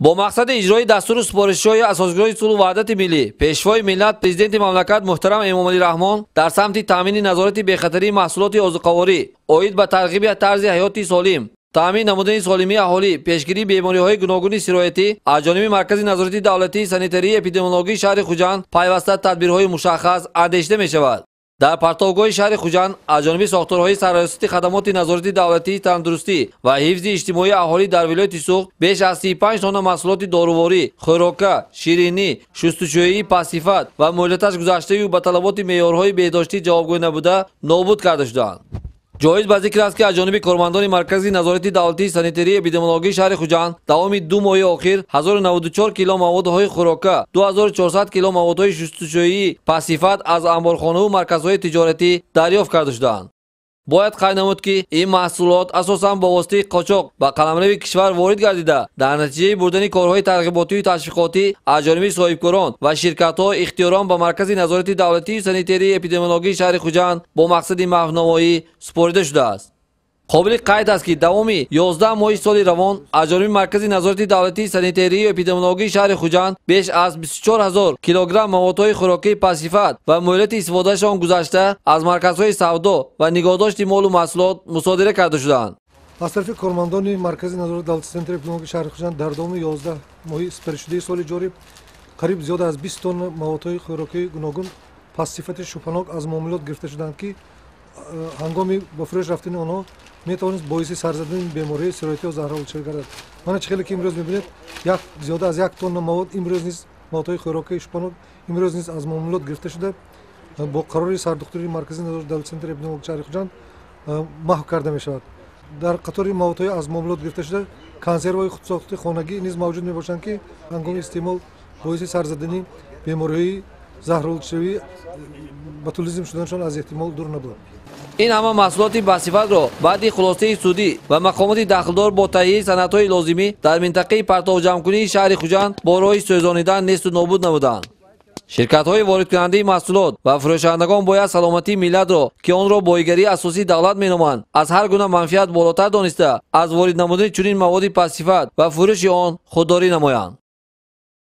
Бо мақсади иҷрои дастуру супоришҳои Асосгузори сулҳу ваҳдати миллӣ, Пешвои миллат, Президенти мамлакат муҳтарам Эмомалӣ Раҳмон дар самти таъмини назорати бехатарии маҳсулоти озуқаворӣ оид ба тарғиби тарзи ҳаёти солим, таъмин намудани солимии аҳолӣ, пешгирии бемориҳои гуногуни сироятӣ аз ҷониби Маркази назорати давлатии санитарии эпидемиологии шаҳри Хуҷанд пайваста тадбирҳои мушаххас андешида мешавад. Дар партовгоҳи шаҳри Хуҷанд аз ҷониби сохторҳои Сарраёсати хадамоти назорати давлатии тандурустӣ ва ҳифзи иҷтимоии аҳолӣ дар вилояти Суғд беш аз 35 тонна маҳсулоти доруворӣ, хӯрока, ширинӣ, шустушӯии пастсифат ва муҳлаташ гузаштаю ба талаботи меъёрҳои беҳдоштӣ ҷавобгӯ набуда нобуд карда шуданд. Ҷоиз ба зикр аст, ки аз ҷониби кормандони Маркази назорати давлатии санитарии эпидемиологии шаҳри Хуҷанд давоми 2 моҳи охир 1094 кило маводҳои хӯрока, 2400 кило маводҳои шустушӯии пастсифат аз амборхонаву марказҳои тиҷоратӣ дарёфт карда шуданд. Бояд қайд намуд, ки ин маҳсулот асосан бо воситаи қочоқ ба қаламрави кишвар ворид гардида, дар натиҷаи бурдани корҳои тарғиботию ташвиқотӣ аз ҷониби соҳибкорон ва ширкатҳо ихтиёрон ба Маркази назорати давлатии санитарии эпидемиологии шаҳри Хуҷанд бо мақсади маҳвнамоӣ супорида шудааст. Қобили қайд аст, ки давоми 11 моҳи соли равон аз ҷониби Маркази назорати давлатии санитарию эпидемиологии шаҳри Хуҷанд беш аз 24 ҳазор килограмм маводҳои хӯрокии пастсифат ва муҳлати истифодаашон гузашта аз марказҳои савдо ва нигоҳдошти молу маҳсулот мусодира карда шуданд. Аз тарафи кормандони Маркази назорати давлатии санитарии эпидемиологии шаҳри Хуҷанд дар давоми 11 моҳи сипаришудаи соли ҷорӣ қариб зиёда аз 20 тонна маводҳои хӯрокии гуногун пастсифати шубҳанок аз муомилот гирифта шуданд, ки ҳангоми ба фурӯш рафтани онҳо метавонист боиси сарзадани бемориҳои сироятӣ ё заҳролудшавӣ гардад. Мана чӣ хеле ки имрӯз мебинед, зиёда аз 1 тонна мавод имрӯз низ, маводҳои хӯрокии шубҳанок имрӯз низ аз муомилот гирифта шуда бо қарори сардухтури Маркази назорати давлатии санитарии эпидемиологии шаҳри Хуҷанд маҳв карда мешавад. Дар қатори маводҳои аз муомилот гирифта шуда консервҳои худсохтаи хонагӣ низ мавҷуд мебошанд, ки ҳангоми истеъмол боиси сарзадани бемориҳои заҳролудшавӣ, ботулизм шуданашон аз эҳтимол дур набуд. Ин ҳама маҳсулоти басифатро баъди хулосаи судӣ ва мақомоти дахлдор бо таҳияи санадҳои лозимӣ дар минтақаи партовҷамъкунии шаҳри Хуҷанд бо роҳи сӯзонидан несту нобуд намуданд. Ширкатҳои воридкунандаи маҳсулот ва фурӯшандагон бояд саломатии миллатро, ки онро боигарии асосии давлат меноманд, аз ҳар гуна манфиат болотар дониста, аз ворид намудани чунин маводи пастсифат ва фурӯши он худдорӣ намоянд.